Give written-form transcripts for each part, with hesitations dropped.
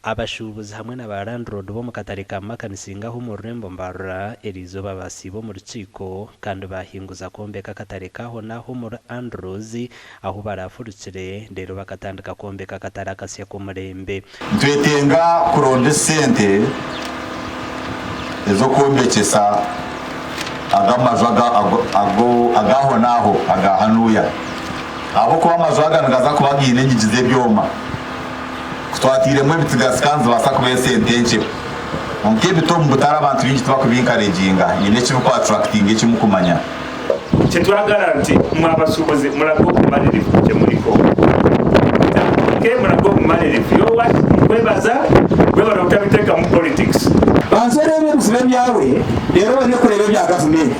Abashuubuzi hamwe na ba landiroodi b'omu katare ka Makanisinga ah'omu rurembo Mbarara eriizooba basiiba omu rukiiko kandi baahinguza kwombeka akatare k'ahonaaho omuri Andrews ahu baraafurukire reero bakatandika kwombeka akatare akasya k'omurembe. Nitwetenga kuronda esente ez'okwombekyesa aga amaju ag'ahonaaho aga hanuya ahabw'okuba amaju aga nigaza kuba gaine enyigi z'ebyoma. Ku twatairemu ebitigasika nizibaasa kuba esente nkye. Kwonka ebiti omu butare abantu baingi tibakubiinkareginga. Haine eki bikuattractinga eki mukumanya. Kyetwagara nti imwe abashubuzi murage obumaririvu kye muriko. Mutandike murage obumaririvu. Yowa nkwebaza webare obutabitekamu politics. Banza oreebe ebizibu ebyawe reero obone kureeba ebya gavumenti.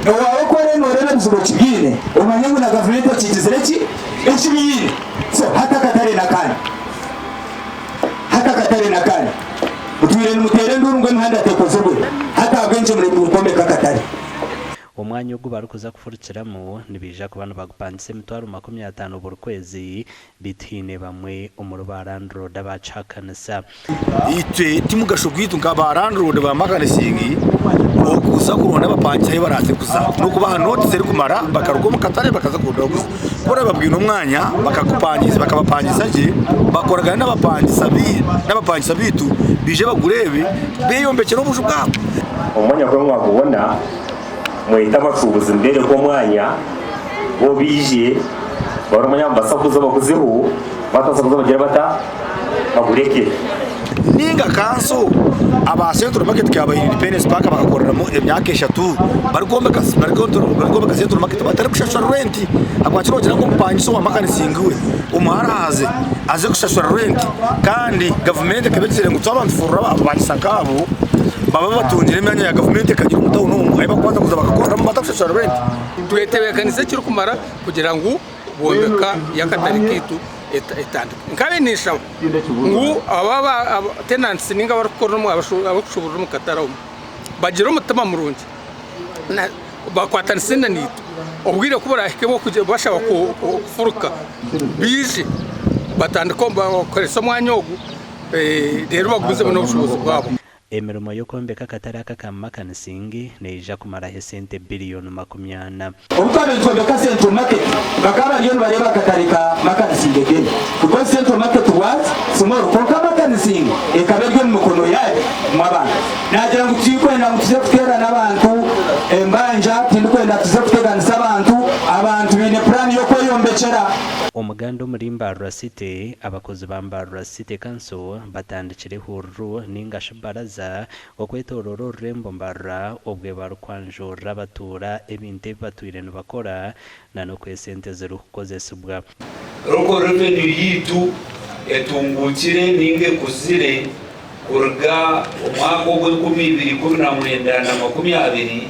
Owaawe ku orebe nooreeba ebizibu okibiine, omanye ngu na gavumenti ekigizire ki? Ekibiine. So hati akatare n'akaanyu. Hati akatare n'akaanyu. Mutwire nimuteera enduuru ngu emihanda tekozirwe, hati ahabw'enki muremire kwombeka akatare? Omwanya ogu barikuza kufurukiramu nibaija kuba nibagupangisa emitwaro 50 buri kwezi beitu haine bamwe omuri ba landiroodi abaakihakanisa. Itwe ti mugasho gwaitu nka ba landiroodi ba Makanisingi okuza kuronda abapangisa ahi baraaze kuza n'okubaha notice erikumara bakaruga omu katare bakaza kuronda ahu barikuza. Ku oraabe babwine omwanya bakagupangisa bakabapangisa gye bakoragana n'abapangisa n'abapangisa baitu baije bagureebe beeyombekyere obuju bwabo. Omwanya ku mwagubona mwete abashuubuzi mubeereke omwanya bo baije barore omwanya nibabaasa kuguza baguzeho batabaasa kuguza bagire bata bagureke. Ninga kanso aba Central Market Kyabaire Independence Park bakakoreramu emyaka eshatu barikwombeka barikwombeka Central Market batarikushashura renti ahabwaki nogira ngu omupangisa owa Makanisingi we omuharahaze aze kushashura renti kandi gavumenti ekaba egizire ngu twaba nitufurura abapangisa nkaabo baba batungire emyanya ya gavumenti ekagira omu tawuni omu ahu barikubaasa kuza bakakoreramu batakushashura renti. Twetebeekanise ekirikumara kugira ngu bombeka y'akatare kaitu etandike. Nkabe ninshaba ngu aba tenants ninga abarikukorera omu abarikushubura omu katare omu bagire omutima murungi bakwatanise na naitwe obwire ku burahike bw'okubashaba kufuruka baije batandike bakorese omwanya ogu reero bagumizemu n'obushubuzi bwabo. Emirimo y'okwombeka akatare aka aka Makanising neija kumaraho esente biliyoni 40. Obu twabaire nitwombeka Central Market, bakaba bariyo nibareeba akatare ka Makanising again because Central Market was small kwonka Makanising ekaba eri omu mikono yaayo imwe abantu. Naagira ngu tirikwenda ngu tuze kuteerana abantu embanja, tindikwenda tuze kuteganisa abantu, abantu baine puraani y'okweyombekyera. Omuganda omuri Mbarara City, Abakozi ba Mbarara City Council batandikire ehururu ninga shi baraza okwetooroora orurembo Mbarara obwe barikwanjurira abatuura ebintu ebi batwire nibakora na n'oku esente zirikukozesibwa. Local revenue yaitu etunguukire ninga ekuzire kuruga omwaka ogw'enkumi ibiri ikumi na mwenda na 20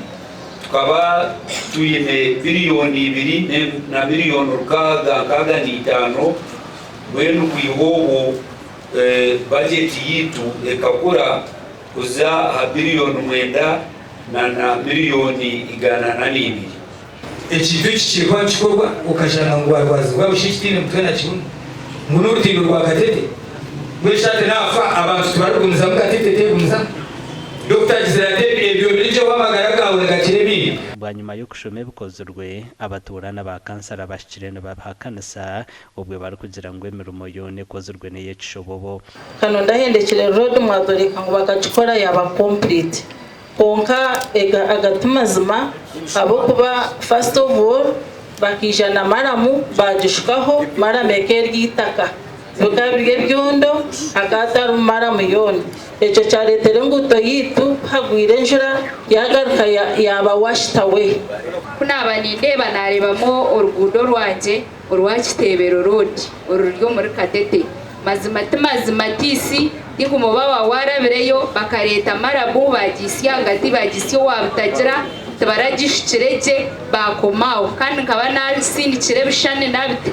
tukaba twine biriyoni ibiri na miriyoni 665 mbwenu kwiha obwo bajeti yaitu ekakura kuza aha biriyoni mwenda na miriyoni 102. Ekintu eki kirikuba nikikorwa okashanga ngu warwazibwa busha ekitaine mutwe na kibunu ngu n'orutindo rwa Katete mbwenu shi hati naafa abantu tibarikugumizamu Katete tegumizamu? Dokita agizire ati ebyo biri amagara gaawe nigakira ebindi. Bwanyima y'okushoma ebikozirwe, abatuura na ba kansara bahikire nibabihakanisa obwe barikugira ngu emirimo yoona ekozirwe n'eyekishobobo. Kano ndahendekire road mwadoreka ngu bakagikora yaba complete kwonka aga timazima ahabwokuba first of all bakaija na maramu bagishukaho maramu eka eri eitaka bikaba biri ebyondo hakaba hatarimu maramu yoona ekyo kyaretera enguuto yaitu kuhagwire enjura yagaruka yaba washed away. Ku naaba nindeeba naareebamu oruguudo rwangye orwa Kiteebero Road oruri omuri Katete. Mazima ti mazima TC Tiguma oba waarabireyo bakareeta maramu baagiitsya ahagati baagiitsya owa Butagira tibaragishukire gye baakoma aho. Kandi nkaba naasindikire ebishushani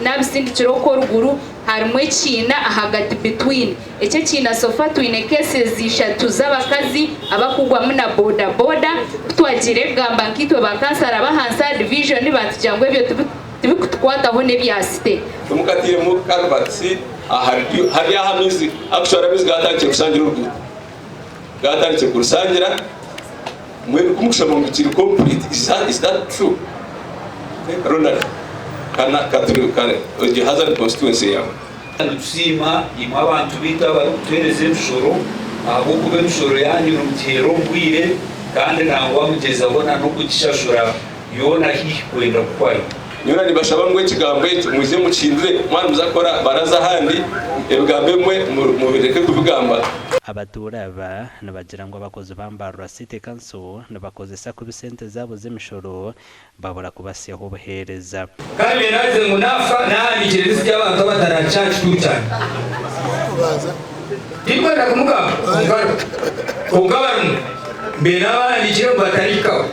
naabisindikire okwo oruguru harimu ekiina ahagati between. Eki ekiina so far twine cases ishatu z'abakazi abakugwamu na boda boda. Ku twagiire kugamba nkaitwe ba kansara b'ahansi aha division baatugira ngu ebyo tibi. Tibikutukwataho n'ebya site. Timukatairemu culverts ahari hari ahu amaizi actually amaizi gatandikire kushangira oruguuto gatandikire kurushangira mbwenu kumukushoma ngu kiri complete is that, is that true? Ronald kana katuri kare egi hazard constituency yawe. Nitusiima imwe abantu baitu abarikutuheereza emishoro ahabw'okuba emishoro yaanyu nimugiheera omu bwire kandi nangwa mugyezaho na n'okugishashura yoona haihi kwenda kuhwayo. Nyowe nibashaba ngu ekigambo ekyo mwije mukihindure mwaba nimuza kukora baraza ahandi, ebigambo ebimwe mubireke kubigamba. Abatuura aba nibagira ngu abakozi ba Mbarara City Council nibakozesa kubi sente zaabo z'emishoro babura kubasyaho obuheereza. Kandi naagize ngu naafa naahandiikire lisiti y'abantu abatarahikye aha kituuru kyangye. Tindikwenda kumugamba kwonka ariho. Kwonka barimu mbaire naabahandiikire ngu batarihikaho.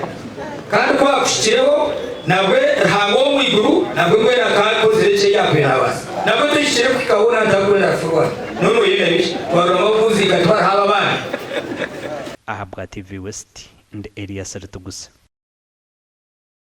Kandi ku baakuhikireho, nabwe Ruhanga ow'omu iguru nabwe mbwenu akaba akozire eki yaakubaire naabaasa. Nabwe tohikire kuhikaho naatakwenda kufurwa. N'onu oyenda biki? Twaruramu ababuuzi nka tibariho abo abandi. Ahabwa TV West, ndi Elias Ritugusa.